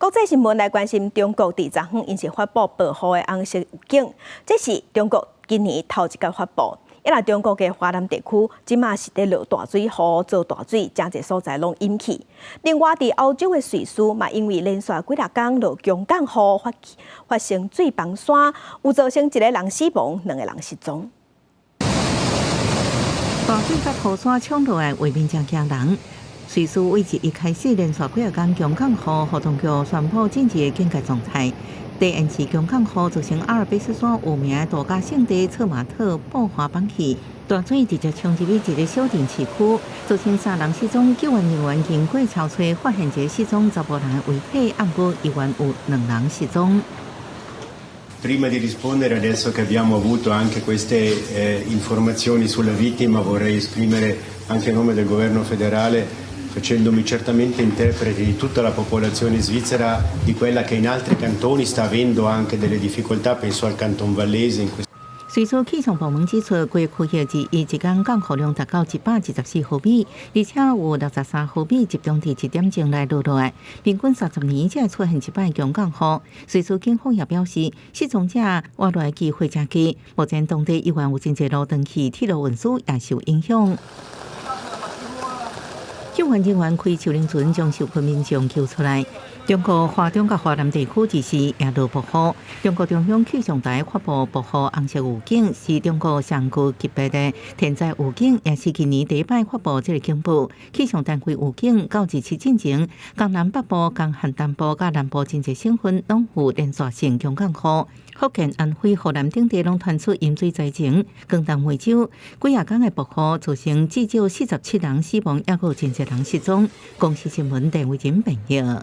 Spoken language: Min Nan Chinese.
國際新聞來關心中國佇昨昏𪜶是發布暴雨的紅色預警，這是中國今年頭一擺發布。因為中國的華南地區這馬是佇落大水雨做大水，誠濟所在攏淹去。另外，佇歐洲的瑞士嘛，因為連續幾若工落強降雨，發發生水崩山，有造成一個人死亡，兩個人失蹤。大水佮土山衝落來，畫面真驚人。瑞士位置一開始連續幾若工強降雨，予當局宣布緊急的警戒狀態。第二次強降雨造成阿爾卑斯山有名的度假勝地策馬特爆滑崩去，大水直接衝入去一個小鎮市區，造成三人失蹤，救援人員經過搜揣，發現一個失蹤查埔人的遺體，毋過猶原有兩人失蹤。 Prima di rispondere, adesso che abbiamo avuto anche queste informazioni sulla vittima, vorrei esprimere anche a nome del governo federale, facendomi certamente interprete di tutta la popolazione svizzera, di quella che in altri cantoni sta avendo anche delle difficoltà, penso al Canton Vallese in questo 瑞士氣象部門指出，該區域自一天降雨量達到124毫米，而且有63毫米集中佇一點鐘內落落來，平均30年才會出現一擺強降雨。瑞士警方也表示，失蹤者活落來機會誠低。目前當地猶原有真濟路斷去，鐵路運輸也受影響。救援人員開樹林船將受困民眾救出來。中國華中佮華南地區這時也落暴雨。中國中央氣象台發布暴雨紅色預警，是中國上高級別的天災預警，也是今年第一擺發布這个警報。氣象單位預警，到27進前，江南北部、江漢東部佮南部真濟省份攏有連續性強降雨。福建、安徽、河南等地攏傳出淹水災情。廣東梅州幾若工的暴雨造成至少47人死亡，猶閣有真濟人失蹤。公視新聞鄧偉珍編譯。